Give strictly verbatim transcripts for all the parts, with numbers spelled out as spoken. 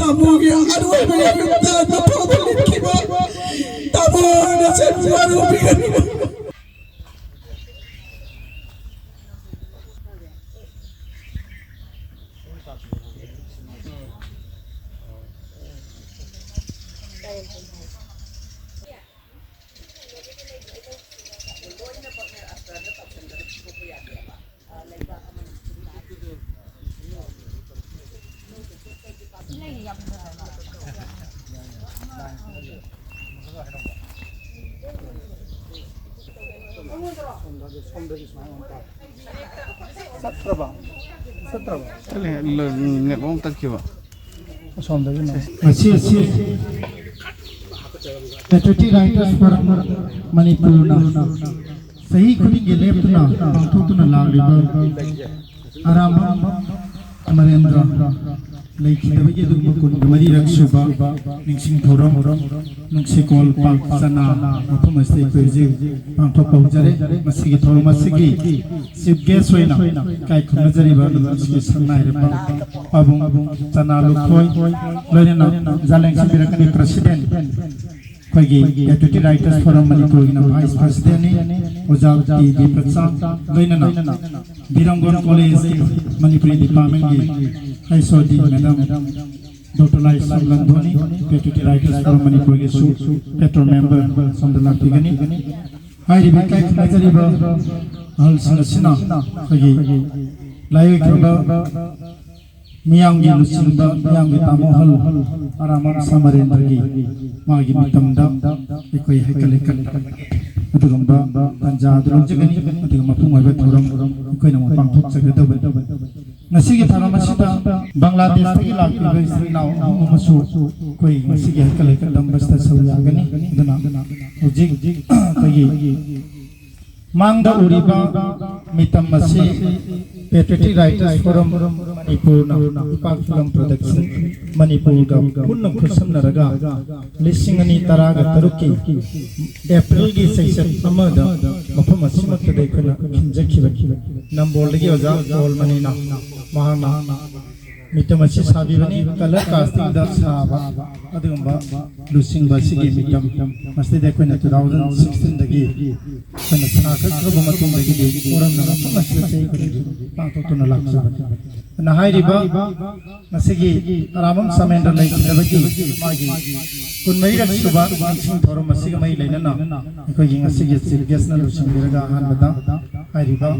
ꯇꯥꯃꯣꯒꯤ ꯑꯔꯣꯏꯕ ꯌꯥꯝꯅ ꯇꯥꯕ ꯐꯥꯎꯕ ꯂꯤꯠꯈꯤꯕ ꯇꯥꯃꯣ ꯅꯆꯟ ꯋꯥꯔꯨꯕꯤꯒꯅꯨ꯫ ꯆꯠꯇ꯭ꯔꯕ? ꯆꯠꯇ꯭ꯔꯕ? ꯆꯠꯂꯦ, ꯂ-, network ꯇꯠꯈꯤꯕ꯫ ꯑꯁꯣꯝꯗꯒꯤ ꯅꯣ꯫ ꯉꯁꯤ ꯑꯁꯤ Patriotic Writers Forum ꯃꯅꯤꯄꯨꯔꯅ ꯆꯍꯤ ꯈꯨꯗꯤꯡꯒꯤ ꯂꯦꯞꯇꯅ ꯄꯥꯡꯊꯣꯛꯇꯨꯅ ꯂꯥꯛꯂꯤꯕ ꯑꯔꯥꯝꯕꯝ ꯑꯃꯔꯦꯟꯗ꯭ꯔ ꯂꯩꯈꯤꯗꯕꯒꯤ ꯑꯗꯨꯒꯨꯝꯕ ꯀꯨꯟꯒ ꯃꯔꯤꯔꯛ ꯁꯨꯕ ꯅꯤꯡꯁꯤꯡ ꯊꯧꯔꯝ ꯅꯨꯡꯁꯤꯀꯣꯜ ꯄꯥꯛ ꯆꯅꯥ ꯃꯐꯝ ꯑꯁꯤꯗ ꯑꯩꯈꯣꯏ ꯍꯧꯖꯤꯛ ꯄꯥꯡꯊꯣꯛꯄ ꯍꯧꯖꯔꯦ꯫ ꯃꯁꯤꯒꯤ ꯊꯧꯔꯝ ꯑꯁꯤꯒꯤ chief guest ꯑꯣꯏꯅ ꯏꯀꯥꯏ ꯈꯨꯝꯅꯖꯔꯤꯕ ꯅꯨꯃꯤꯠ ꯑꯁꯤꯒꯤ ꯁꯛꯅꯥꯏꯔꯕ ꯄꯥꯕꯨꯡ ꯆꯅꯥ ꯂꯨꯈꯣꯏ, ꯂꯣꯏꯅꯅ ꯖꯥꯂꯦꯡ ꯁꯤꯟꯕꯤꯔꯛꯀꯅꯤ president, ꯑꯩꯈꯣꯏꯒꯤ Patriotic Writers Forum ꯃꯅꯤꯄꯨꯔꯒꯤꯅ vice presidentꯅꯤ, ꯑꯣꯖꯥ ꯇꯤ ꯗꯤꯄꯆꯥ, ꯂꯣꯏꯅꯅ ꯕꯤꯔꯝꯒꯣꯟ ꯀꯣꯂꯦꯖꯀꯤ Manipuri departmentꯀꯤ H O D madam Doctor ꯂꯥꯏꯁ꯭ꯔꯝ ꯂꯟꯗꯣꯅꯤ, Patriotic Writers Forum ꯃꯅꯤꯄꯨꯔꯒꯤꯁꯨ patron member ꯁꯣꯝꯗ ꯂꯥꯛꯄꯤꯒꯅꯤ꯫ ꯍꯥꯏꯔꯤꯕ ꯏꯀꯥꯏ ꯈꯨꯝꯅꯖꯔꯤꯕ ꯑꯍꯜꯁꯤꯡ ꯑꯁꯤꯅ ꯑꯩꯈꯣꯏꯒꯤ ꯂꯥꯏꯑꯣꯏꯈ꯭ꯔꯕ ꯃꯤꯌꯥꯝꯒꯤ ꯂꯨꯆꯤꯡꯕ, ꯃꯤꯌꯥꯝꯒꯤ ꯇꯥꯃꯣ ꯑꯍꯜ ꯑꯔꯥꯝꯕꯝ ꯁꯃꯔꯦꯟꯗ꯭ꯔꯒꯤ ꯃꯥꯒꯤ ꯃꯇꯝꯗ ꯑꯩꯈꯣꯏ ꯍꯩꯀꯠ ꯂꯩꯀꯠ ꯑꯗꯨꯒꯨꯝꯕ ꯇꯥꯟꯖꯥ ꯑꯗꯨ ꯂꯧꯖꯒꯅꯤ꯫ ꯑꯗꯨꯒ ꯃꯄꯨꯡ ꯑꯣꯏꯕ ꯊꯧꯔꯝ ꯑꯩꯈꯣꯏꯅ ꯑꯃꯨꯛ ꯄꯥꯡꯊꯣꯛꯆꯒꯗꯕꯅꯤ꯫ ꯉꯁꯤꯒꯤ ꯊꯧꯔꯝ ꯑꯁꯤꯗ ꯕꯪꯒ꯭ꯂꯥꯗꯦꯁꯇꯒꯤ ꯂꯥꯛꯄꯤꯕ ꯏꯆꯤꯜ ꯏꯅꯥꯎ ꯑꯍꯨꯝ ꯑꯃꯁꯨ ꯑꯩꯈꯣꯏ ꯉꯁꯤꯒꯤ ꯍꯩꯀꯠ ꯂꯩꯀꯠ ꯇꯝꯕꯁꯤꯗ ꯁꯔꯨꯛ ꯌꯥꯒꯅꯤ꯫ ꯑꯗꯨꯅ ꯍꯧꯖꯤꯛ ꯑꯩꯈꯣꯏꯒꯤ ꯃꯥꯡꯗ ꯎꯔꯤꯕ ꯃꯤꯇꯝ ꯑꯁꯤ Patriotic Writers Forum ꯃꯅꯤꯄꯨꯔꯅ ꯏꯄꯥꯛ ꯐꯤꯂꯝ production ꯃꯅꯤꯄꯨꯔꯒ ꯄꯨꯟꯅ ꯈꯨꯠꯁꯝꯅꯔꯒ ꯂꯤꯁꯤꯡ ꯑꯅꯤ ꯇꯔꯥꯒ ꯇꯔꯨꯛꯀꯤ ꯑꯦꯄ꯭ꯔꯤꯜꯒꯤ ꯆꯩꯆꯠ ꯑꯃꯗ ꯃꯐꯝ ꯑꯁꯤꯃꯛꯇꯗ ꯑꯩꯈꯣꯏꯅ ꯈꯤꯟꯖꯈꯤꯕꯅꯤ꯫ ꯅꯝꯕꯣꯜꯗꯒꯤ ꯑꯣꯖꯥ ꯄꯣꯜ ꯃꯅꯤꯅ ꯃꯍꯥꯛꯅ ꯃꯤꯇꯝ ꯑꯁꯤ ꯁꯥꯕꯤꯕꯅꯤ꯫ Colour casting ꯗ ꯁꯥꯕ ꯑꯗꯨꯒꯨꯝꯕ ꯂꯨꯆꯤꯡꯕ ꯑꯁꯤꯒꯤ ꯃꯤꯇꯝ ꯃꯁꯤꯗ ꯑꯩꯈꯣꯏꯅ two thousand sixteen ꯗꯒꯤ ꯑꯩꯈꯣꯏꯅ ꯁꯥꯒꯠꯈ꯭ꯔꯕ ꯃꯇꯨꯡꯗꯒꯤꯗꯤ ꯃꯔꯝꯅ ꯃꯐꯝ ꯑꯁꯤꯗ ꯆꯍꯤ ꯈꯨꯗꯤꯡꯒꯤ ꯄꯥꯡꯊꯣꯛꯇꯨꯅ ꯂꯥꯛꯆꯕꯅꯤ꯫ ꯑꯗꯨꯅ ꯍꯥꯏꯔꯤꯕ ꯉꯁꯤꯒꯤ ꯑꯔꯥꯝꯕꯝ ꯁꯃꯦꯟꯗ꯭ꯔ ꯂꯩꯈꯤꯗꯕꯒꯤ ꯃꯥꯒꯤ ꯀꯨꯟꯃꯔꯤꯔꯛ ꯁꯨꯕ ꯅꯤꯡꯁꯤꯡ ꯊꯧꯔꯝ ꯑꯁꯤꯒ ꯃꯔꯤ ꯂꯩꯅꯅ ꯑꯩꯈꯣꯏꯒꯤ ꯉꯁꯤꯒꯤ chief guest ꯅ ꯂꯨꯆꯤꯡꯕꯤꯔꯒ ꯑꯍꯥꯟꯕꯗ ꯍꯥꯏꯔꯤꯕ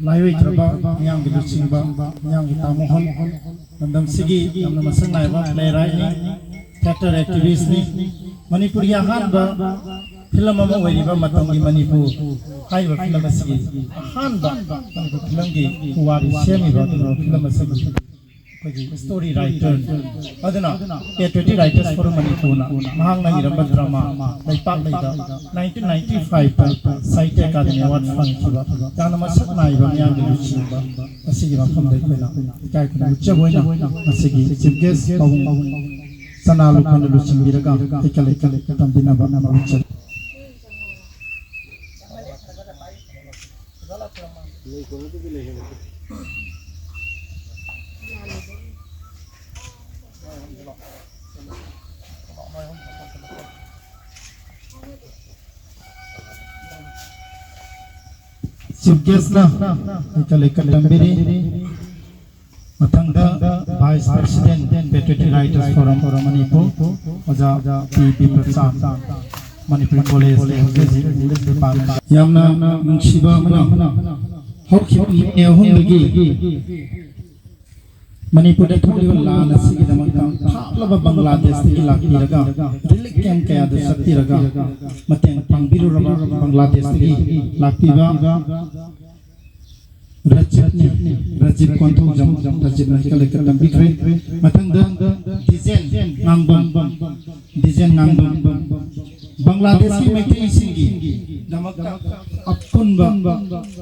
ꯂꯥꯏꯑꯣꯏꯈ꯭ꯔꯕ ꯃꯤꯌꯥꯝꯒꯤ ꯂꯨꯆꯤꯡꯕ, ꯃꯤꯌꯥꯝꯒꯤ ꯇꯥꯃꯣꯍꯣꯜ, ꯂꯝꯗꯝꯁꯤꯒꯤ ꯌꯥꯝꯅ ꯃꯁꯛ ꯅꯥꯏꯕ playwright ꯅꯤ, theatre activist ꯅꯤ, ꯃꯅꯤꯄꯨꯔꯒꯤ ꯑꯍꯥꯟꯕ film ꯑꯃ ꯑꯣꯏꯔꯤꯕ ꯃꯇꯝꯒꯤ ꯃꯅꯤꯄꯨꯔ ꯍꯥꯏꯔꯤꯕ film ꯑꯁꯤꯒꯤ ꯑꯍꯥꯟꯕ ꯃꯅꯤꯄꯨꯔ film ꯒꯤ ꯄꯨꯋꯥꯔꯤ ꯁꯦꯝꯃꯤꯕ ꯑꯗꯨꯒꯨꯝꯂꯕ film ꯑꯁꯤꯒꯤ ꯑꯩꯈꯣꯏꯒꯤ story writer ꯑꯗꯨꯅ Patriotic Writers Forum ꯃꯅꯤꯄꯨꯔꯅ ꯃꯍꯥꯛꯅ ꯏꯔꯝꯕ drama ꯂꯩꯄꯥꯛꯂꯩꯗ nineteen ninety five ꯇ Sahitya Academy Award ꯐꯪꯈꯤꯕ ꯌꯥꯝꯅ ꯃꯁꯛ ꯅꯥꯏꯕ ꯃꯤꯌꯥꯝꯒꯤ ꯂꯨꯆꯤꯡꯕ ꯑꯁꯤꯒꯤ ꯃꯐꯝꯗ ꯑꯩꯈꯣꯏꯅ ꯏꯀꯥꯏ ꯈꯨꯝꯅꯕ ꯎꯠꯆꯕ ꯑꯣꯏꯅ ꯉꯁꯤꯒꯤ chief guest ꯄꯥꯕꯨꯡ ꯁꯅꯥ ꯂꯨꯈꯣꯏꯅ ꯂꯨꯆꯤꯡꯕꯤꯔꯒ ꯍꯩꯀꯠ ꯂꯩꯀꯠ ꯇꯝꯕꯤꯅꯕ ꯃꯔꯨꯞ ꯆꯠꯂꯤ꯫ Chief guest ꯅ ꯍꯩꯀꯠ ꯂꯩꯀꯠ ꯇꯝꯕꯤꯔꯤ꯫ ꯃꯊꯪꯗ Vice President Patriotic Writers Forum Manipur ꯑꯣꯖꯥ ꯇꯤ ꯕꯤꯄ꯭ꯔꯁꯥꯟ, ꯃꯅꯤꯄꯨꯔꯤ ꯀꯣꯂꯦꯖꯀꯤ ꯍꯧꯖꯤꯛ ꯍꯧꯖꯤꯛ English department꯫ ꯌꯥꯝꯅ ꯅꯨꯡꯁꯤꯕ ꯑꯃꯅ ꯍꯧꯈꯤꯕ ꯅꯨꯃꯤꯠ ꯑꯍꯨꯝꯗꯒꯤ ꯃꯅꯤꯄꯨꯔꯗ ꯊꯣꯛꯂꯤꯕ ꯂꯥꯟ ꯑꯁꯤꯒꯤꯗꯃꯛꯇ ꯊꯥꯞꯂꯕ ꯕꯪꯒ꯭ꯂꯥꯗꯦꯁꯇꯒꯤ ꯂꯥꯛꯄꯤꯔꯒ relief camp ꯀꯌꯥꯗ ꯆꯠꯄꯤꯔꯒ ꯃꯇꯦꯡ ꯄꯥꯡꯕꯤꯔꯨꯔꯕ ꯕꯪꯒ꯭ꯂꯥꯗꯦꯁꯇꯒꯤ ꯂꯥꯛꯄꯤꯕ ꯔꯥꯖꯤꯕꯅꯤ, ꯔꯥꯖꯤꯕ ꯀꯣꯟꯊꯧꯖꯝ, ꯔꯥꯖꯤꯕꯅ ꯍꯩꯀꯠ ꯂꯩꯀꯠ ꯇꯝꯕꯤꯈ꯭ꯔꯦ꯫ ꯃꯊꯪꯗ ꯗꯤꯖꯦꯟ ꯉꯥꯡꯕꯝ, ꯗꯤꯖꯦꯟ ꯉꯥꯡꯕꯝ, ꯕꯪꯒ꯭ꯂꯥꯗꯦꯁꯀꯤ ꯃꯩꯇꯩꯁꯤꯡꯒꯤꯗꯃꯛꯇ ꯑꯄꯨꯟꯕ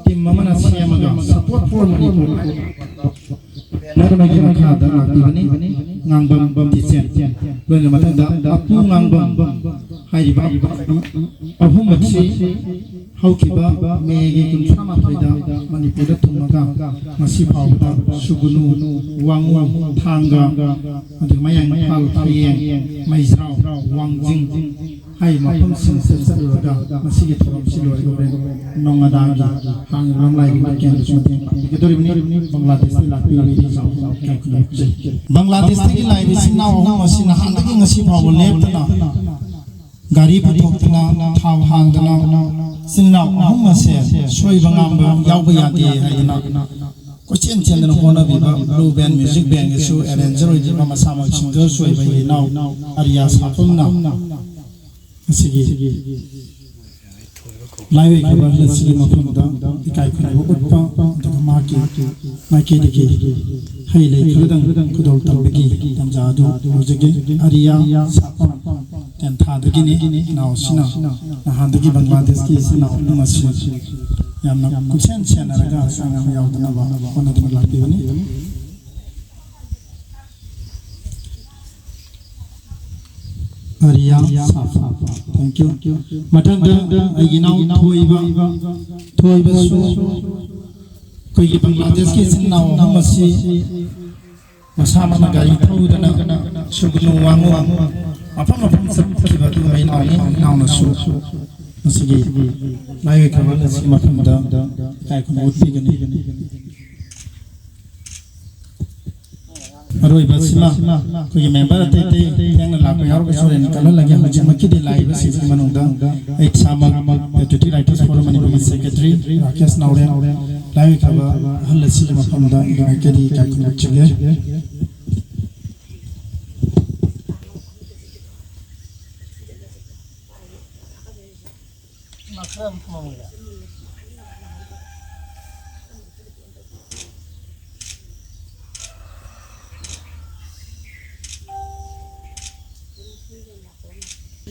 team ꯑꯃꯅ ꯁꯦꯝꯃꯒ Support for Manipur ꯃꯔꯝꯒꯤ ꯃꯈꯥꯗ ꯂꯥꯛꯄꯤꯕꯅꯤ꯫ ꯉꯥꯡꯕꯝ ꯗꯤꯖꯦꯟ, ꯂꯣꯏꯅ ꯃꯊꯪꯗ ꯑꯄꯨ ꯉꯥꯡꯕꯝ, ꯍꯥꯏꯔꯤꯕ ꯑꯍꯨꯝꯃꯛꯁꯤ ꯍꯧꯈꯤꯕ ꯃꯦꯒꯤ ꯀꯨꯟꯊ꯭ꯔꯥ ꯃꯥꯊꯣꯏꯗ ꯃꯅꯤꯄꯨꯔꯗ ꯊꯨꯡꯂꯒ ꯉꯁꯤ ꯐꯥꯎꯕꯗ ꯁꯨꯒꯨꯅꯨ, ꯋꯥꯉꯨ, ꯊꯥꯡꯒ, ꯑꯗꯨꯒ ꯃꯌꯥꯡ ꯏꯝꯐꯥꯜ, ꯐꯌꯦꯡ, ꯃꯩꯖ꯭ꯔꯥꯎ, ꯋꯥꯡꯖꯤꯡ ꯍꯥꯏꯔꯤꯕ ꯃꯐꯝꯁꯤꯡꯁꯤꯗ ꯆꯠꯂꯨꯔꯒ ꯉꯁꯤꯒꯤ ꯊꯧꯔꯝꯁꯤ ꯂꯣꯏꯔꯒ ꯍꯣꯔꯦꯟ ꯅꯣꯡꯉꯥꯗꯥꯒꯤ ꯍꯥꯡꯉꯤꯕ ꯂꯥꯏꯔꯤꯛ ꯀꯦꯟꯗ꯭ꯔꯁꯨ ꯃꯇꯦꯡ ꯄꯥꯡꯕꯤꯒꯗꯧꯔꯤꯕꯅꯤ꯫ ꯕꯪꯒ꯭ꯂꯥꯗꯦꯁꯇꯒꯤ ꯂꯥꯛꯄꯤꯕ ꯏꯆꯤꯜ ꯏꯅꯥꯎ ꯀꯌꯥ ꯀꯌꯥ ꯂꯩꯕꯁꯦ꯫ ꯕꯪꯒ꯭ꯂꯥꯗꯦꯁꯇꯒꯤ ꯂꯥꯛꯏꯕ ꯏꯆꯤꯜ ꯏꯅꯥꯎ ꯑꯍꯨꯝ ꯑꯁꯤ ꯅꯍꯥꯟꯗꯒꯤ ꯉꯁꯤ ꯐꯥꯎꯕ ꯂꯦꯞꯇꯅ ꯒꯥꯔꯤ ꯄꯨꯊꯣꯛꯇꯅ, ꯊꯥꯎ ꯍꯥꯟꯗꯅ, ꯏꯆꯤꯜ ꯏꯅꯥꯎ ꯑꯍꯨꯝ ꯑꯁꯦ ꯁꯣꯏꯕ ꯉꯥꯝꯕ ꯌꯥꯎꯕ ꯌꯥꯗꯦ ꯍꯥꯏꯗꯅ ꯀꯣꯏꯆꯦꯟ ꯆꯦꯟꯗꯅ ꯍꯣꯠꯅꯕꯤꯕ ꯕ꯭ꯂꯨ ꯕꯦꯟ ꯃ꯭ꯌꯨꯖꯤꯛ ꯕꯦꯟꯒꯤꯁꯨ ꯑꯦꯔꯦꯟꯖꯔ ꯑꯣꯏꯕꯤꯕ, ꯃꯁꯥꯃꯛ ꯁꯤꯡꯒꯔꯁꯨ ꯑꯣꯏꯕ ꯏꯅꯥꯎ ꯑꯔꯤꯌꯥ ꯁꯥꯄꯝꯅ ꯉꯁꯤꯒꯤ ꯂꯥꯏꯑꯣꯏꯈ꯭ꯔꯕ ꯑꯁꯤꯒꯤ ꯃꯐꯝꯗ ꯏꯀꯥꯏ ꯈꯨꯝꯅꯕ ꯎꯠꯄ, ꯑꯗꯨꯒ ꯃꯍꯥꯛꯀꯤ ꯃꯥꯏꯀꯩꯗꯒꯤ ꯍꯩ ꯂꯩ ꯈꯔꯗꯪ ꯈꯨꯗꯣꯜ ꯇꯝꯕꯒꯤ ꯇꯥꯟꯖꯥ ꯑꯗꯨ ꯂꯧꯖꯒꯦ꯫ ꯑꯔꯤꯌꯥ ꯁꯥꯄꯝ ꯇꯦꯟꯊꯥꯗꯒꯤꯅꯤ꯫ ꯏꯅꯥꯎꯁꯤꯅ ꯅꯍꯥꯟꯗꯒꯤ ꯕꯪꯒ꯭ꯂꯥꯗꯦꯁꯀꯤ ꯏꯆꯤꯟ ꯏꯅꯥꯎ ꯑꯍꯨꯝ ꯑꯁꯤ ꯌꯥꯝꯅ ꯀꯨꯞꯁꯦꯟ ꯁꯦꯟꯅꯔꯒ ꯑꯉꯥꯡ ꯌꯥꯎꯗꯅꯕ ꯍꯣꯠꯅꯗꯨꯅ ꯂꯥꯛꯄꯤꯕꯅꯤ꯫ ꯑꯔꯤꯌꯥ ꯁꯥꯐꯥ꯫ Thank you꯫ ꯃꯊꯪꯗ ꯑꯩꯒꯤ ꯏꯅꯥꯎ ꯊꯣꯏꯕ, ꯊꯣꯏꯕꯁꯨ ꯑꯩꯈꯣꯏꯒꯤ ꯕꯪꯒ꯭ꯂꯥꯗꯦꯁꯀꯤ ꯏꯆꯤꯟ ꯏꯅꯥꯎ ꯑꯍꯨꯝ ꯑꯁꯤ ꯃꯁꯥꯃꯛꯅ ꯒꯥꯔꯤ ꯊꯧꯗꯨꯅ ꯁꯨꯒꯅꯨ ꯋꯥꯉꯨ ꯃꯐꯝ ꯃꯐꯝ ꯆꯠꯈꯤꯕ ꯑꯗꯨꯒꯨꯝꯕ ꯏꯅꯥꯎꯅꯤ꯫ ꯏꯅꯥꯎꯅꯁꯨ ꯃꯁꯤꯒꯤ ꯂꯥꯏꯑꯣꯏꯈ꯭ꯔꯕ ꯑꯁꯤꯒꯤ ꯃꯐꯝꯗ ꯏꯀꯥꯏ ꯈꯨꯝꯅꯕ ꯎꯠꯄꯤꯒꯅꯤ꯫ ꯑꯔꯣꯏꯕꯁꯤꯃ ꯑꯩꯈꯣꯏꯒꯤ ꯃꯦꯝꯕꯔ ꯑꯇꯩ ꯑꯇꯩ ꯊꯦꯡꯅ ꯂꯥꯛꯄ ꯌꯥꯎꯔꯒꯁꯨ ꯍꯣꯔꯦꯟ ꯀꯜꯍꯜꯂꯒꯦ꯫ ꯍꯧꯖꯤꯛꯃꯛꯀꯤꯗꯤ ꯂꯥꯛꯏꯕꯁꯤꯡꯁꯤꯒꯤ ꯃꯅꯨꯡꯗ ꯑꯩ ꯏꯁꯥꯃꯛ Patriotic Writers Forum ꯃꯅꯤꯄꯨꯔꯒꯤ ꯁꯦꯀ꯭ꯔꯦꯇꯔꯤ ꯔꯥꯀꯦꯁ ꯅꯥꯎꯔꯦꯝ ꯂꯥꯏꯑꯣꯏꯈ꯭ꯔꯕ ꯑꯍꯜ ꯑꯁꯤꯒꯤ ꯃꯐꯝꯗ ꯏꯃꯥꯏꯀꯩꯗꯤ ꯏꯀꯥꯏ ꯈꯨꯝꯅꯖꯒꯦ꯫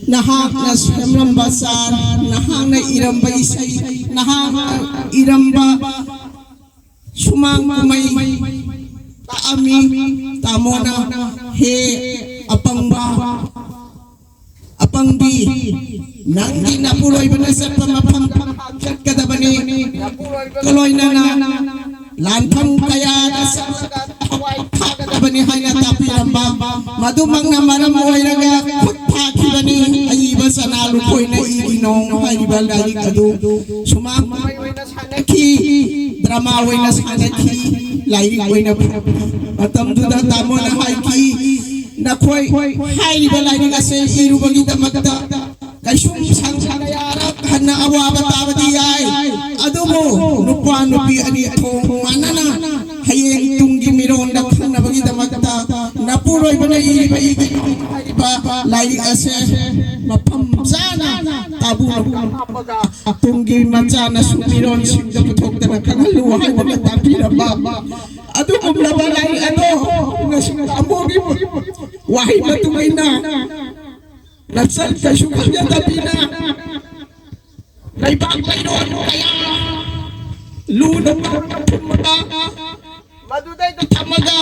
ꯅꯍꯥꯛꯅ ꯁꯦꯝꯂꯝꯕ ꯆꯥꯟ, ꯅꯍꯥꯛꯅ ꯏꯔꯝꯕ ꯏꯁꯩ, ꯅꯍꯥꯛꯅ ꯏꯔꯝꯕ ꯁꯨꯃꯥꯡ ꯀꯨꯝꯍꯩ ꯇꯥꯛꯑꯝꯃꯤ꯫ ꯇꯥꯃꯣꯅ "ꯍꯦ ꯑꯄꯪꯕ, ꯈꯪꯕꯤ, ꯅꯪꯒꯤ ꯅꯄꯨꯔꯣꯏꯕꯅ ꯆꯠꯄ ꯃꯐꯝ ꯆꯠꯀꯗꯕꯅꯤ꯫ ꯅꯄꯨꯔꯣꯏꯕꯒ ꯂꯣꯏꯅꯅ ꯂꯥꯟꯐꯝ ꯀꯌꯥꯗ ꯆꯠꯂꯒ ꯊꯋꯥꯏ ꯊꯥꯒꯗꯕꯅꯤ ꯍꯥꯏꯅ ꯇꯥꯛꯄꯤꯔꯝꯕ, ꯃꯗꯨꯃꯛꯅ ꯃꯔꯝ ꯑꯣꯏꯔꯒ ꯈꯨꯠ ꯊꯥꯈꯤꯕꯅꯤ꯫ ꯑꯏꯕ ꯁꯅꯥ ꯂꯨꯈꯣꯏꯅ ꯏꯒꯤ ꯅꯣꯡ ꯍꯥꯏꯔꯤꯕ ꯂꯥꯏꯔꯤꯛ ꯑꯗꯨ ꯁꯨꯃꯥꯡ ꯁꯥꯟꯅꯈꯤ, ꯗ꯭ꯔꯃꯥ ꯑꯣꯏꯅ ꯁꯥꯟꯅꯈꯤ, ꯂꯥꯏꯔꯤꯛ ꯑꯣꯏꯅ ꯐꯣꯡꯈꯤ꯫ ꯃꯇꯝꯗꯨꯗ ꯇꯥꯃꯣꯅ ꯍꯥꯏꯈꯤ, "ꯅꯈꯣꯏ ꯍꯥꯏꯔꯤꯕ ꯂꯥꯏꯔꯤꯛ ꯑꯁꯦ ꯏꯔꯨꯕꯒꯤꯗꯃꯛꯇ ꯀꯩꯁꯨꯝ ꯁꯪ ꯀꯌꯥꯔꯛ ꯍꯟꯅ ꯑꯋꯥꯕ ꯇꯥꯕꯗꯤ ꯌꯥꯏ, ꯑꯗꯨꯕꯨ ꯅꯨꯄꯥ ꯅꯨꯄꯤ ꯑꯅꯤ ꯊꯣꯡ ꯃꯥꯟꯅꯅ ꯍꯌꯦꯡ ꯇꯨꯡꯒꯤ ꯃꯤꯔꯣꯟꯗ ꯈꯪꯅꯕꯒꯤꯗꯃꯛꯇ ꯅꯄꯨꯔꯣꯏꯕꯅ ꯏꯔꯤꯕ ꯏꯒꯤ ꯍꯥꯏꯔꯤꯕ ꯂꯥꯏꯔꯤꯛ ꯑꯁꯦ ꯃꯐꯝ ꯆꯥꯅ ꯇꯥꯕꯨꯅ ꯇꯨꯡꯒꯤ ꯃꯆꯥꯅꯁꯨ ꯃꯤꯔꯣꯟꯁꯤꯡꯗ ꯄꯨꯊꯣꯛꯇꯅ ꯈꯪꯍꯜꯂꯨ" ꯍꯥꯏꯗꯅ ꯇꯥꯛꯄꯤꯔꯝꯕ ꯑꯗꯨꯒꯨꯝꯂꯕ ꯂꯥꯏꯔꯤꯛ ꯑꯗꯣ ꯉꯁꯤ ꯇꯥꯃꯣꯒꯤ ꯋꯥꯍꯩ ꯃꯇꯨꯡ ꯏꯟꯅ ꯅꯛꯁꯜ ꯀꯩꯁꯨ ꯈꯪꯖꯗꯕꯤꯅ ꯂꯩꯕꯥꯛ ꯂꯩꯔꯣꯟ ꯀꯌꯥ ꯂꯨꯅ ꯊꯨꯝꯃꯒ ꯃꯗꯨꯗꯩꯗ ꯊꯝꯃꯒ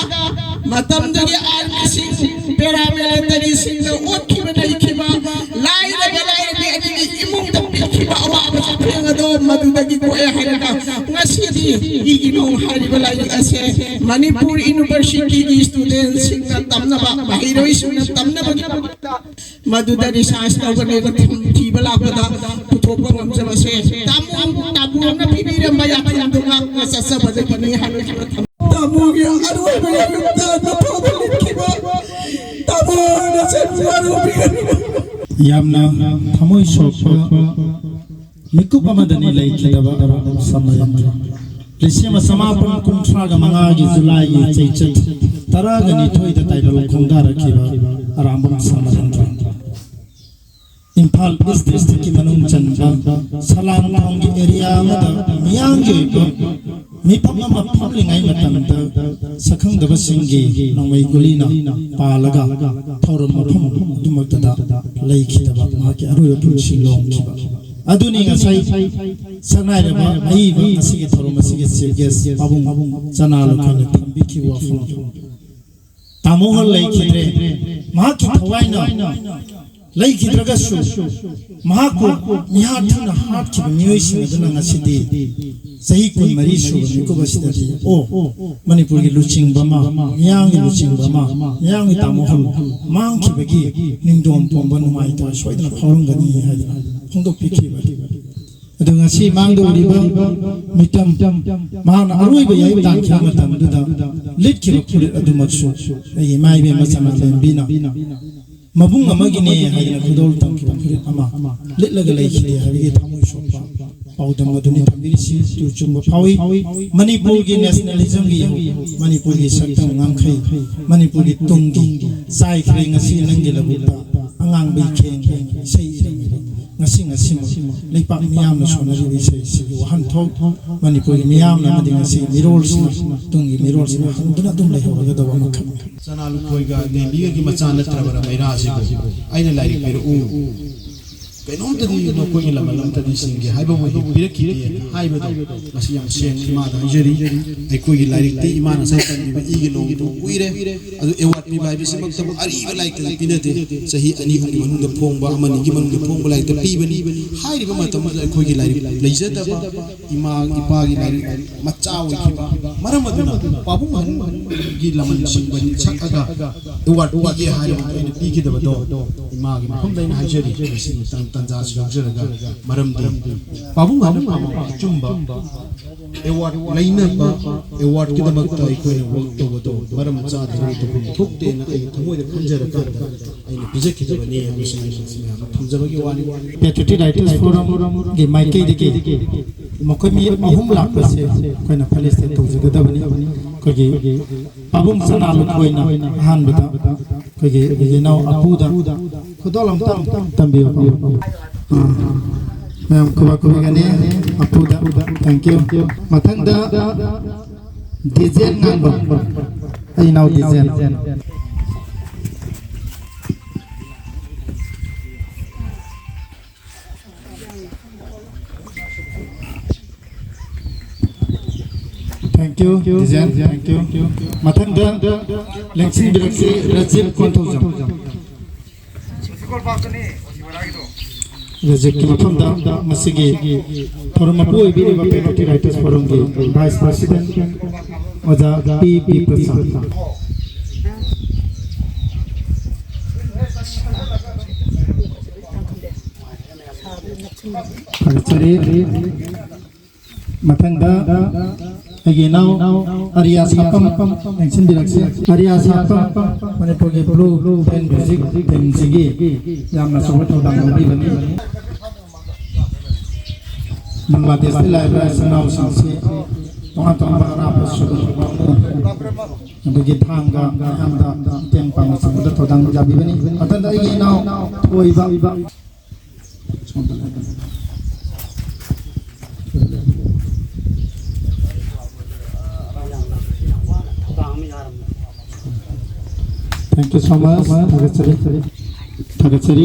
ꯃꯇꯝꯗꯨꯒꯤ ꯑꯥꯔꯃꯤꯁꯤꯡ, ꯄꯦꯔꯥꯃꯤꯂꯤꯇꯔꯤꯁꯤꯡꯅ ꯑꯣꯠꯈꯤꯕ ꯅꯩꯈꯤꯕ, ꯂꯥꯏꯔꯕ ꯂꯥꯏꯔꯕꯤ ꯑꯅꯤꯒꯤ ꯏꯃꯨꯡꯗ ꯄꯤꯈꯤꯕ ꯑꯋꯥꯕ ꯆꯩꯊꯦꯡ ꯑꯗꯣ ꯃꯗꯨꯗꯒꯤ ꯊꯣꯛꯑꯦ ꯍꯥꯏꯔꯒ ꯉꯁꯤꯗꯤ ꯏꯒꯤꯅꯣ ꯍꯥꯏꯔꯤꯕ ꯂꯥꯏꯔꯤꯛ ꯑꯁꯦ ꯃꯅꯤꯄꯨꯔ ꯌꯨꯅꯤꯚꯔꯁꯤꯇꯤꯒꯤ ꯁ꯭ꯇꯨꯗꯦꯟꯠꯁꯤꯡꯅ ꯇꯝꯅꯕ, ꯃꯍꯩꯔꯣꯏꯁꯤꯡꯅ ꯇꯝꯅꯕꯒꯤꯗꯃꯛꯇ ꯃꯗꯨꯗ ꯔꯤꯁꯥꯔꯆ ꯇꯧꯕꯅꯦꯕ, ꯊꯤꯕ ꯂꯥꯛꯄꯗ ꯄꯨꯊꯣꯛꯄ ꯉꯝꯖꯕꯁꯦ ꯇꯥꯃꯣ, ꯇꯥꯃꯣꯅ ꯄꯤꯕꯤꯔꯝꯕ ꯌꯥꯊꯪꯗꯣ ꯉꯥꯛꯅ ꯆꯠꯆꯕꯗꯒꯤꯅꯤ ꯍꯥꯏꯕꯁꯤꯃ ꯊꯝ-, ꯇꯥꯃꯣꯒꯤ ꯑꯔꯣꯏꯕ ꯌꯥꯊꯪꯗ ꯅꯐꯣꯡꯗ ꯂꯤꯠꯈꯤꯕ ꯇꯥꯃꯣꯅ ꯆꯠꯄ ꯋꯥꯔꯧꯕꯤꯒꯅꯨ꯫ ꯌꯥꯝꯅ ꯊꯃꯣꯏ ꯁꯣꯛꯄ ꯃꯤꯀꯨꯞ ꯑꯃꯗꯅꯤ ꯂꯩꯈꯤꯗꯕ ꯑꯔꯥꯕꯝ ꯁꯃꯔꯦꯟꯗ꯭ꯔ꯫ ꯂꯤꯁꯤꯡ ꯑꯃ ꯆꯃꯥꯄꯟ ꯀꯨꯟꯊ꯭ꯔꯥꯒ ꯃꯉꯥꯒꯤ ꯖꯨꯂꯥꯏꯒꯤ ꯆꯩꯆꯠ ꯇꯔꯥꯒ ꯅꯤꯊꯣꯏꯗ ꯇꯥꯏꯕꯪ ꯈꯣꯡꯗꯥꯔꯛꯈꯤꯕ ꯑꯔꯥꯕꯝ ꯁꯃꯔꯦꯟꯗ꯭ꯔ꯫ ꯏꯝꯐꯥꯜ ꯏꯁ ꯗꯤꯁꯇ꯭ꯔꯤꯛꯀꯤ ꯃꯅꯨꯡ ꯆꯟꯕ ꯁꯂꯥꯝꯊꯣꯡꯒꯤ ꯑꯦꯔꯤꯌꯥ ꯑꯃꯗ ꯃꯤꯌꯥꯝꯒꯤ ꯑꯣꯏꯕ ꯃꯤꯐꯝ ꯑꯃ ꯐꯝꯂꯤꯉꯩ ꯃꯇꯝꯗ ꯁꯛꯈꯪꯗꯕꯁꯤꯡꯒꯤ ꯅꯣꯡꯃꯩ ꯒꯨꯂꯤꯅ ꯄꯥꯜꯂꯒ ꯊꯧꯔꯝ ꯃꯐꯝ ꯑꯗꯨꯃꯛꯇꯗ ꯂꯩꯈꯤꯗꯕ ꯃꯍꯥꯛꯀꯤ ꯑꯔꯣꯏꯕ ꯄꯨꯟꯁꯤ ꯂꯣꯝꯈꯤꯕ ꯑꯗꯨꯅꯤ꯫ ꯉꯁꯥꯏ ꯁꯛꯅꯥꯏꯔꯕ ꯑꯏꯕ ꯑꯁꯤꯒꯤ ꯊꯧꯔꯝ ꯑꯁꯤꯒꯤ ꯆꯤꯐ ꯒꯦꯁ ꯄꯥꯕꯨꯡ ꯆꯅꯥ ꯂꯨꯈꯣꯏꯅ ꯊꯝꯕꯤꯈꯤꯕ ꯋꯥꯐꯝ꯫ ꯇꯥꯃꯣ ꯍꯣꯜ ꯂꯩꯈꯤꯗ꯭ꯔꯦ꯫ ꯃꯍꯥꯛꯀꯤ ꯊꯋꯥꯏꯅ ꯂꯩꯈꯤꯗ꯭ꯔꯒꯁꯨ, ꯃꯍꯥꯛꯄꯨ ꯃꯤꯍꯥꯠ ꯊꯨꯅ ꯍꯥꯠꯈꯤꯕ ꯃꯤꯑꯣꯏꯁꯤꯡ ꯑꯗꯨꯅ ꯉꯁꯤꯗꯤ ꯆꯍꯤ ꯀꯨꯟꯃꯔꯤ ꯁꯨꯕ ꯃꯤꯀꯨꯞ ꯑꯁꯤꯗꯗꯤ, ꯑꯣ, ꯃꯅꯤꯄꯨꯔꯒꯤ ꯂꯨꯆꯤꯡꯕ ꯑꯃ, ꯃꯤꯌꯥꯝꯒꯤ ꯂꯨꯆꯤꯡꯕ ꯑꯃ, ꯃꯤꯌꯥꯝꯒꯤ ꯇꯥꯃꯣ ꯑꯃ ꯃꯥꯡꯈꯤꯕꯒꯤ ꯅꯤꯡꯗꯣꯡ ꯄꯣꯝꯕ ꯅꯨꯡꯉꯥꯏꯇꯕ ꯁꯣꯏꯗꯅ ꯐꯥꯎꯔꯝꯒꯅꯤ ꯍꯥꯏꯗꯅ ꯐꯣꯡꯗꯣꯛꯄꯤꯈꯤꯕ꯫ ꯑꯗꯨ ꯉꯁꯤ ꯃꯥꯡꯗꯧꯔꯤꯕ ꯃꯤꯇꯝ, ꯃꯍꯥꯛꯅ ꯑꯔꯣꯏꯕ ꯌꯥꯏ ꯇꯥꯟꯈꯤꯕ ꯃꯇꯝꯗꯨꯗ ꯂꯤꯠꯈꯤꯕ ꯐꯨꯔꯤꯠ ꯑꯗꯨꯃꯛꯁꯨ ꯑꯩꯒꯤ ꯏꯃꯥ ꯏꯕꯦꯝꯃ ꯆꯅꯥꯂꯦꯝꯕꯤꯅ ꯃꯕꯨꯡ ꯑꯃꯒꯤꯅꯦ ꯍꯥꯏꯗꯅ ꯈꯨꯗꯣꯜ ꯇꯝꯈꯤꯕ ꯐꯨꯔꯤꯠ ꯑꯃ ꯂꯤꯠꯂꯒ ꯂꯩꯈꯤꯗꯦ ꯍꯥꯏꯕꯒꯤ ꯊꯃꯣꯏ ꯁꯣꯛꯄ ꯄꯥꯎꯗꯝ ꯑꯗꯨꯅꯤ ꯊꯝꯕꯤꯔꯤꯁꯤ꯫ ꯑꯗꯨ ꯆꯨꯝꯕ ꯐꯥꯎꯏ꯫ ꯃꯅꯤꯄꯨꯔꯒꯤ ꯅꯦꯁꯅꯦꯂꯤꯖꯝꯒꯤ ꯏꯍꯧ, ꯃꯅꯤꯄꯨꯔꯒꯤ ꯁꯛꯇꯝ ꯉꯝꯈꯩ, ꯃꯅꯤꯄꯨꯔꯒꯤ ꯇꯨꯡꯒꯤ ꯆꯥꯏꯈ꯭ꯔꯦ ꯉꯁꯤ ꯅꯪꯒꯤ ꯂꯧꯕꯨꯛꯇ ꯑꯉꯥꯡꯕ ꯏꯈꯦꯡ ꯏꯁꯩ ꯏꯔꯝꯃꯤꯕ ꯉꯁꯤ ꯉꯁꯤꯃꯛ ꯂꯩꯄꯥꯛ ꯃꯤꯌꯥꯝꯅ ꯁꯣꯟꯅꯔꯤꯕ ꯏꯁꯩ ꯑꯁꯤꯒꯤ ꯋꯥꯍꯟꯊꯣꯛ ꯃꯅꯤꯄꯨꯔꯒꯤ ꯃꯤꯌꯥꯝꯅ ꯑꯃꯗꯤ ꯉꯁꯤꯒꯤ ꯃꯤꯔꯣꯜꯁꯤꯅ, ꯇꯨꯡꯒꯤ ꯃꯤꯔꯣꯜꯁꯤꯅ ꯍꯪꯗꯨꯅ ꯑꯗꯨꯝ ꯂꯩꯍꯧꯔꯒꯗꯕ ꯑꯃꯈꯛꯅꯤ꯫ ꯆꯅꯥ ꯂꯨꯈꯣꯏꯒ ꯂꯦꯝꯕꯤꯒꯒꯤ ꯃꯆꯥ ꯅꯠꯇ꯭ꯔꯕ ꯔꯃꯩꯔꯥ ꯑꯁꯤꯕꯨ ꯑꯩꯅ ꯂꯥꯏꯔꯤꯛ ꯄꯤꯔꯛꯎ, ꯀꯩꯅꯣꯝꯇꯗꯤ ꯅꯈꯣꯏꯒꯤ ꯂꯃꯟ ꯑꯝꯇꯗꯤ ꯁꯤꯡꯒꯦ ꯍꯥꯏꯕ ꯃꯣꯏꯒꯤ ꯄꯤꯔꯛꯈꯤꯗꯦ ꯍꯥꯏꯕꯗꯣ ꯉꯁꯤ ꯌꯥꯝ ꯁꯦꯡꯅ ꯏꯃꯥꯗ ꯍꯥꯏꯖꯔꯤ꯫ ꯑꯩꯈꯣꯏꯒꯤ ꯂꯥꯏꯔꯤꯛꯇꯤ ꯏꯃꯥꯅ ꯉꯁꯥꯏ ꯇꯝꯕꯤꯕ ꯏꯒꯤ ꯅꯣꯡꯒꯤꯗꯨ ꯀꯨꯏꯔꯦ꯫ ꯑꯗꯨ ꯑꯦꯋꯥꯔꯗ ꯄꯤꯕ ꯍꯥꯏꯕꯁꯤꯃꯛꯇꯕꯨ ꯑꯔꯤꯕ ꯂꯥꯏꯔꯤꯛꯇꯗꯤ ꯄꯤꯅꯗꯦ꯫ ꯆꯍꯤ ꯑꯅꯤ ꯑꯍꯨꯝꯒꯤ ꯃꯅꯨꯡꯗ ꯐꯣꯡꯕ, ꯑꯃ ꯑꯅꯤꯒꯤ ꯃꯅꯨꯡꯗ ꯐꯣꯡꯕ ꯂꯥꯏꯔꯤꯛꯇ ꯄꯤꯕꯅꯤ꯫ ꯍꯥꯏꯔꯤꯕ ꯃꯇꯝꯗꯨꯗ ꯑꯩꯈꯣꯏꯒꯤ ꯂꯥꯏꯔꯤꯛ ꯂꯩꯖꯗꯕ, ꯏꯃꯥ ꯏꯄꯥꯒꯤ ꯂꯥꯏꯔꯤꯛ ꯃꯆꯥ ꯑꯣꯏꯈꯤꯕ ꯃꯔꯝ ꯑꯗꯨꯅ ꯄꯥꯕꯨꯡ ꯑꯍꯟꯒꯤ ꯂꯃꯟꯁꯤꯡꯕ ꯁꯛꯑꯒ ꯑꯦꯋꯥꯔꯗ ꯄꯤꯒꯦ ꯍꯥꯏꯔꯕ ꯑꯩꯅ ꯄꯤꯈꯤꯗꯕꯗꯣ ꯏꯃꯥꯒꯤ ꯃꯐꯝꯗ ꯑꯩꯅ ꯍꯥꯏꯖꯔꯤ꯫ ꯃꯁꯤꯒꯤ ꯇꯥꯟ-, ꯇꯥꯟꯖꯥꯁꯤ ꯂꯧꯖꯔꯒ, ꯃꯔꯝꯗꯤ ꯄꯥꯕꯨꯡ ꯑꯍꯟ ꯑꯃ ꯑꯆꯨꯝꯕ ꯑꯦꯋꯥꯔꯗ ꯂꯩꯅꯕ, ꯑꯦꯋꯥꯔꯗꯀꯤꯗꯃꯛꯇ ꯑꯩꯈꯣꯏꯅ ꯋꯥꯔꯛ ꯇꯧꯕꯗꯣ ꯃꯔꯝ ꯆꯥꯗꯅ ꯇꯧꯐꯝ ꯊꯣꯛꯇꯦꯅ ꯑꯩꯒꯤ ꯊꯃꯣꯏꯗ ꯈꯟꯖꯔꯀꯥꯟꯗ ꯑꯩꯅ ꯄꯤꯖꯈꯤꯗꯕꯅꯤ ꯍꯥꯏꯕꯁꯤ ꯑꯩꯅ ꯃꯌꯥꯝꯗ ꯊꯝꯖꯕꯒꯤ ꯋꯥꯅꯤ꯫ ꯄꯦꯇ꯭ꯔꯤꯌꯣꯇꯤꯛ ꯔꯥꯏꯇꯔꯁ ꯐꯣꯔꯝꯒꯤ ꯃꯥꯏꯀꯩꯗꯒꯤ ꯃꯈꯣꯏ ꯃꯤ ꯑꯍꯨꯝ ꯂꯥꯛꯄꯁꯦ ꯑꯩꯈꯣꯏꯅ ꯐꯦꯂꯤꯁꯤꯇꯦꯠ ꯇꯧꯖꯒꯗꯕꯅꯤ꯫ ꯑꯩꯈꯣꯏꯒꯤ ꯄꯥꯕꯨꯡ ꯆꯅꯥ ꯂꯨꯈꯣꯏꯅ ꯑꯍꯥꯟꯕꯗ ꯑꯩꯈꯣꯏꯒꯤ ꯏꯅꯥꯎ ꯑꯄꯨꯗ ꯈꯨꯗꯣꯜ ꯑꯝꯇꯪ ꯇꯝꯕꯤꯌꯨ꯫ ꯑꯥ, ꯃꯌꯥꯝ ꯈꯨꯕꯥꯛ ꯈꯨꯕꯤꯒꯅꯤ ꯑꯄꯨꯗ꯫ Thank you꯫ ꯃꯊꯪꯗ ꯗꯤꯖꯦꯟ ꯉꯥꯟꯕꯝ, ꯑꯩ ꯏꯅꯥꯎ ꯗꯤꯖꯦꯟ꯫ Thank you, ꯗꯤꯖꯦꯟ, thank you꯫ ꯃꯊꯪꯗ ꯂꯦꯡꯁꯤꯟꯕꯤꯔꯛꯁꯤ ꯔꯥꯖꯤꯕ ꯀꯣꯟꯊꯧꯖꯝ꯫ ꯔꯖꯤꯞꯀꯤ ꯃꯐꯝꯗ ꯉꯁꯤꯒꯤ ꯊꯧꯔꯝ ꯃꯄꯨ ꯑꯣꯏꯕꯤꯔꯤꯕ Patriotic Writers Forumꯒꯤ Vice President ꯑꯣꯖꯥ ꯄꯤ ꯕꯤꯄ꯭ꯔꯁꯥꯗ꯫ ꯊꯥꯒꯠꯆꯔꯤ꯫ ꯃꯊꯪꯗ ꯑꯩꯒꯤ ꯏꯅꯥꯎ ꯑꯔꯤꯌꯥ ꯁꯥꯄꯝ ꯂꯦꯡꯁꯤꯟꯕꯤꯔꯛꯁꯤ꯫ ꯑꯔꯤꯌꯥ ꯁꯥꯄꯝ ꯃꯅꯤꯄꯨꯔꯒꯤ blue band music teamꯁꯤꯒꯤ ꯌꯥꯝꯅ ꯑꯆꯧꯕ ꯊꯧꯗꯥꯡ ꯂꯧꯕꯤꯕꯅꯤ꯫ ꯕꯪꯒ꯭ꯂꯥꯗꯦꯁꯇ ꯂꯩꯔꯤꯕ ꯏꯆꯤꯟ ꯏꯅꯥꯎꯁꯤꯡꯁꯤ ꯇꯣꯉꯥꯟ ꯇꯣꯉꯥꯟꯕ ꯑꯔꯥꯞꯄ ꯁꯨꯔꯨꯡ ꯑꯗꯒꯤ ꯊꯥꯡꯒ ꯃꯌꯥꯝꯗ ꯃꯇꯦꯡ ꯄꯥꯡꯕ ꯆꯪꯕꯗ ꯊꯧꯗꯥꯡ ꯌꯥꯕꯤꯕꯅꯤ꯫ ꯃꯊꯪꯗ ꯑꯩꯒꯤ ꯏꯅꯥꯎ ꯊꯣꯏꯕ Thank you so much. ꯊꯥꯒꯠꯆꯔꯤ꯫ ꯊꯥꯒꯠꯆꯔꯤ꯫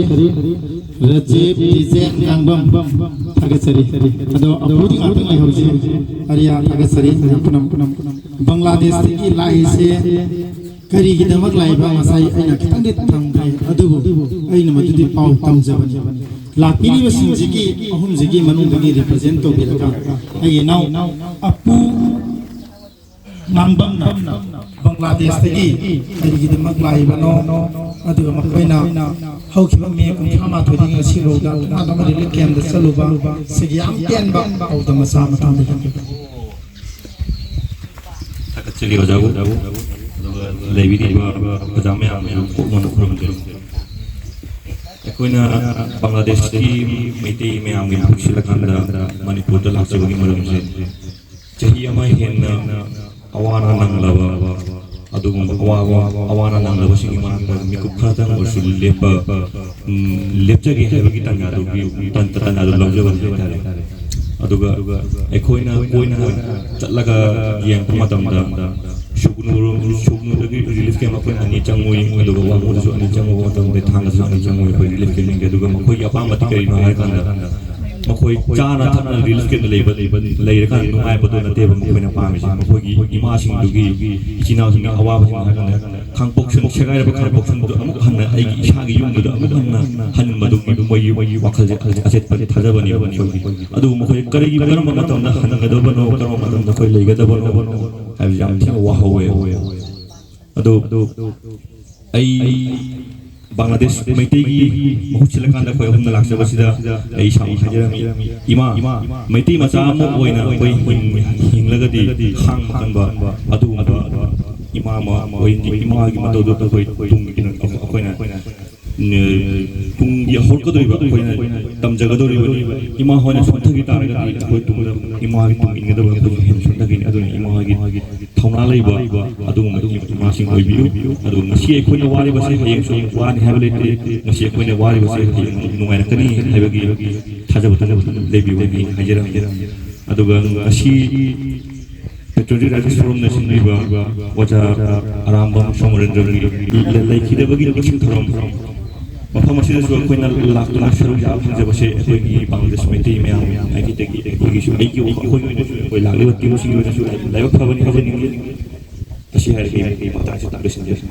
ꯔꯖꯤꯞ ꯗꯤꯖꯦꯟ ꯉꯥꯡꯕꯝ꯫ ꯊꯥꯒꯠꯆꯔꯤ꯫ ꯑꯗꯣ ꯑꯄꯨꯗꯤ ꯉꯥꯛꯇꯪ ꯂꯩꯍꯧꯁꯤ꯫ ꯑꯔꯤꯌꯥ ꯊꯥꯒꯠꯆꯔꯤ꯫ ꯃꯌꯥꯝ ꯄꯨꯝꯅꯃꯛ꯫ ꯕꯪꯒ꯭ꯂꯥꯗꯦꯁꯇꯒꯤ ꯂꯥꯛꯏꯁꯦ ꯀꯔꯤꯒꯤꯗꯃꯛ ꯂꯥꯛꯏꯕ? ꯉꯁꯥꯏ ꯑꯩꯅ ꯈꯤꯇꯪꯗꯤ ꯊꯝꯈ꯭ꯔꯦ, ꯑꯗꯨꯕꯨ ꯑꯩꯅ ꯃꯗꯨꯗꯤ ꯄꯥꯎ ꯇꯝꯖꯕꯅꯤ꯫ ꯂꯥꯛꯄꯤꯔꯤꯕꯁꯤꯡꯁꯤꯒꯤ ꯑꯍꯨꯝꯁꯤꯒꯤ ꯃꯅꯨꯡꯗꯒꯤ represent ꯇꯧꯕꯤꯔꯒ ꯑꯩꯒꯤ ꯏꯅꯥꯎ ꯑꯄꯨ ꯉꯥꯡꯕꯝꯅ ꯕꯪꯒ꯭ꯂꯥꯗꯦꯁꯇꯒꯤ ꯀꯔꯤꯒꯤꯗꯃꯛ ꯂꯥꯛꯏꯕꯅꯣ, ꯑꯗꯨꯒ ꯃꯈꯣꯏꯅ ꯍꯧꯈꯤꯕ ꯃꯦ ꯀꯨꯟꯊ꯭ꯔꯥ ꯃꯥꯊꯣꯏꯗꯒꯤ ꯉꯁꯤꯐꯥꯎꯗ ꯇꯣꯉꯥꯟ ꯇꯣꯉꯥꯟꯕ relief campꯇ ꯆꯠꯂꯨꯕ ꯁꯤꯒꯤ ꯌꯥꯝ ꯄꯦꯟꯕ ꯄꯥꯎꯗꯝ ꯃꯆꯥ ꯑꯃ ꯊꯝꯖꯒꯦ꯫ ꯊꯥꯒꯠꯆꯔꯤ ꯑꯣꯖꯥꯕꯨ꯫ ꯑꯗꯨꯒ ꯂꯩꯕꯤꯔꯤꯕ ꯑꯣꯖꯥ ꯃꯌꯥꯝꯁꯨ ꯄꯨꯛꯅꯤꯡ ꯈꯨꯔꯨꯝꯖꯔꯤ꯫ ꯑꯩꯈꯣꯏꯅ ꯕꯪꯒ꯭ꯂꯥꯗꯦꯁꯀꯤ ꯃꯩꯇꯩ ꯃꯌꯥꯝꯒꯤ ꯃꯍꯨꯠ ꯁꯤꯜꯂꯀꯥꯟꯗ ꯃꯅꯤꯄꯨꯔꯗ ꯂꯥꯛꯆꯕꯒꯤ ꯃꯔꯝꯁꯦ, ꯆꯍꯤ ꯑꯃ ꯍꯦꯟꯅ ꯑꯋꯥ ꯑꯅꯥ ꯅꯪꯂꯕ, ꯑꯗꯨꯒꯨꯝꯕ ꯑꯋꯥꯕ, ꯑꯋꯥ ꯑꯅꯥ ꯅꯪꯂꯕꯁꯤꯡꯒꯤ ꯃꯅꯥꯛꯇ ꯃꯤꯀꯨꯞ ꯈꯔꯇꯪ ꯑꯣꯏꯔꯁꯨ ꯂꯦꯞꯄ, ꯎꯝ, ꯂꯦꯞꯆꯒꯦ ꯍꯥꯏꯕꯒꯤ ꯇꯥꯟꯖꯥꯗꯨꯒꯤ ꯇꯟ-, ꯇꯥꯟꯖꯥꯗꯨ ꯂꯧꯖꯕꯅꯤ ꯍꯥꯏꯇꯥꯔꯦ꯫ ꯑꯗꯨꯒ ꯑꯩꯈꯣꯏꯅ ꯀꯣꯏꯅ ꯆꯠꯂꯒ ꯌꯦꯡꯉꯛꯄ ꯃꯇꯝꯗ, ꯁꯨꯒꯅꯨꯔꯣꯝ-, ꯁꯨꯒꯅꯨꯗꯒꯤ relief camp ꯑꯩꯈꯣꯏ ꯑꯅꯤ ꯆꯪꯉꯨꯏ, ꯑꯗꯨꯒ ꯋꯥꯡꯉꯨꯗꯁꯨ ꯑꯅꯤ ꯆꯪꯉꯨꯕ ꯃꯇꯝꯗ, ꯊꯥꯡꯒꯗꯁꯨ ꯑꯅꯤ ꯆꯪꯉꯨꯏ ꯑꯩꯈꯣꯏ relief campꯁꯤꯡꯒꯤ꯫ ꯑꯗꯨꯒ ꯃꯈꯣꯏꯒꯤ ꯑꯄꯥꯝꯕꯗꯤ ꯀꯔꯤꯅꯣ ꯍꯥꯏꯔꯀꯥꯟꯗ, ꯃꯈꯣꯏ ꯆꯥꯅ ꯊꯛꯅ relief campꯇ ꯂꯩꯕ, ꯂꯩꯕ, ꯂꯩꯔꯀꯥꯟꯗ ꯅꯨꯡꯉꯥꯏꯕꯗꯣ ꯅꯠꯇꯦꯕ ꯃꯈꯣꯏꯅ ꯄꯥꯝꯃꯤꯁꯦ꯫ ꯃꯈꯣꯏꯒꯤ ꯏꯃꯥꯁꯤꯡꯗꯨꯒꯤ, ꯏꯆꯤꯟ ꯏꯅꯥꯎꯁꯤꯡꯒꯤ ꯑꯋꯥꯕꯁꯤꯡ ꯍꯥꯏꯔꯀꯥꯟꯗ ꯈꯥꯡꯄꯣꯛꯁꯪ, ꯁꯦꯒꯥꯏꯔꯕ ꯈꯥꯡꯄꯣꯛꯁꯪꯗꯨ ꯑꯃꯨꯛ ꯍꯟꯅ ꯑꯩꯒꯤ ꯏꯁꯥꯒꯤ ꯌꯨꯝꯗꯨꯗ ꯑꯃꯨꯛ ꯍꯟꯅ ꯍꯟꯅꯤꯡꯕꯗꯨꯒꯤ ꯃꯣꯏꯒꯤ ꯋꯥꯈꯜꯁꯦ ꯑꯆꯦꯠꯄ ꯊꯥꯖꯕꯅꯦꯕ ꯃꯈꯣꯏꯒꯤ꯫ ꯑꯗꯨꯕꯨ ꯃꯈꯣꯏ ꯀꯔꯤꯒꯤ, ꯀꯔꯝꯕ ꯃꯇꯝꯗ ꯍꯟꯒꯗꯕꯅꯣ, ꯀꯔꯝꯕ ꯃꯇꯝꯗ ꯑꯩꯈꯣꯏ ꯂꯩꯒꯗꯕꯅꯣ ꯍꯥꯏꯕꯁꯤ ꯌꯥꯝ ꯊꯤꯅ ꯋꯥꯍꯧꯋꯦ꯫ ꯑꯗꯨ ꯑꯩ ꯕꯪꯒ꯭ꯂꯥꯗꯦꯁ ꯃꯩꯇꯩꯒꯤ ꯃꯍꯨꯠ ꯁꯤꯜꯂꯀꯥꯟꯗ ꯑꯩꯈꯣꯏ ꯑꯍꯨꯝꯅ ꯂꯥꯛꯆꯕꯁꯤꯗ ꯑꯩ ꯏꯁꯥꯃꯛ ꯍꯥꯏꯖꯔꯝꯃꯤ, ꯏꯃꯥ, ꯃꯩꯇꯩ ꯃꯆꯥ ꯑꯃ ꯑꯣꯏꯅ ꯑꯩꯈꯣꯏ ꯍꯤꯡ-, ꯍꯤꯡꯂꯒꯗꯤ ꯈꯥꯡꯕ ꯀꯟꯕ ꯑꯗꯨꯒꯨꯝꯕ ꯏꯃꯥ ꯑꯃ ꯑꯣꯏꯍꯟꯅꯤ꯫ ꯏꯃꯥꯒꯤ ꯃꯇꯧꯗꯨ ꯑꯩꯈꯣꯏ ꯇꯨꯡꯒꯤ ꯑꯩꯈꯣꯏꯅ ꯇꯨꯡꯒꯤ ꯍꯧꯔꯛꯀꯗꯧꯔꯤꯕ ꯑꯩꯈꯣꯏꯅ ꯇꯝꯖꯒꯗꯧꯔꯤꯕꯅꯤ꯫ ꯏꯃꯥ ꯍꯣꯏꯅ ꯁꯣꯟꯊꯈꯤ ꯇꯥꯔꯒꯗꯤ ꯑꯩꯈꯣꯏ ꯇꯨꯡꯗ ꯏꯃꯥꯒꯤ ꯇꯨꯡ ꯏꯟꯒꯗꯕ ꯑꯩꯈꯣꯏꯁꯨ ꯍꯦꯟꯅ ꯁꯣꯟꯊꯈꯤꯅꯤ꯫ ꯑꯗꯨꯅ ꯏꯃꯥꯒꯤ ꯊꯧꯅꯥ ꯂꯩꯕ ꯑꯗꯨꯒꯨꯝꯕ ꯏꯃꯥꯁꯤꯡ ꯑꯣꯏꯕꯤꯌꯨ꯫ ꯑꯗꯨꯒ ꯉꯁꯤ ꯑꯩꯈꯣꯏꯅ ꯋꯥꯔꯤꯕꯁꯦ ꯍꯌꯦꯡꯁꯨ ꯋꯥꯅꯤ ꯍꯥꯏꯕ ꯂꯩꯇꯦ꯫ ꯉꯁꯤ ꯑꯩꯈꯣꯏꯅ ꯋꯥꯔꯤꯕꯁꯦ ꯍꯌꯦꯡ ꯅꯨꯡꯉꯥꯏꯔꯛꯀꯅꯤ ꯍꯥꯏꯕꯒꯤ ꯊꯥꯖꯕ, ꯊꯥꯖꯕ ꯂꯩꯕꯤꯌꯨ ꯍꯥꯏꯅ ꯍꯥꯏꯖꯔꯝꯃꯤ꯫ ꯑꯗꯨꯒ ꯉꯁꯤ ꯄꯦꯇ꯭ꯔꯤꯌꯣꯇꯤꯛ ꯔꯥꯏꯇꯔꯁ ꯐꯣꯔꯝꯅ ꯁꯤꯟꯕꯤꯕ ꯑꯣꯖꯥ ꯑꯔꯥꯝꯕꯝ ꯁꯣꯃꯣꯔꯦꯟꯗ꯭ꯔꯒꯤ ꯂꯩꯈꯤꯗꯕꯒꯤ ꯅꯤꯡꯁꯤꯡ ꯊꯧꯔꯝ, ꯃꯐꯝ ꯑꯁꯤꯗꯁꯨ ꯑꯩꯈꯣꯏꯅ ꯂꯥꯛꯇꯨꯅ ꯁꯔꯨꯛ ꯌꯥꯕ ꯐꯪꯖꯕꯁꯦ ꯑꯩꯈꯣꯏꯒꯤ ꯕꯪꯒ꯭ꯂꯥꯗꯦꯁ ꯃꯩꯇꯩ ꯃꯌꯥꯝ ꯍꯥꯏꯒꯤꯗꯒꯤ ꯑꯩꯈꯣꯏꯒꯤꯁꯨ, ꯑꯩꯒꯤ ꯑꯩꯈꯣꯏꯒꯤ ꯑꯣꯏꯅꯁꯨ ꯑꯩꯈꯣꯏ ꯂꯥꯛꯂꯤꯕ ꯇꯤꯝꯁꯤꯡꯒꯤ ꯑꯣꯏꯅꯁꯨ ꯂꯥꯏꯕꯛ ꯐꯕꯅꯤ ꯍꯥꯏꯖꯅꯤꯡꯉꯤ꯫ ꯑꯁꯤ ꯍꯥꯏꯔꯒ ꯑꯩ ꯃꯇꯥꯡꯁꯤꯗ ꯂꯣꯏꯁꯤꯟꯖꯔꯒꯦ꯫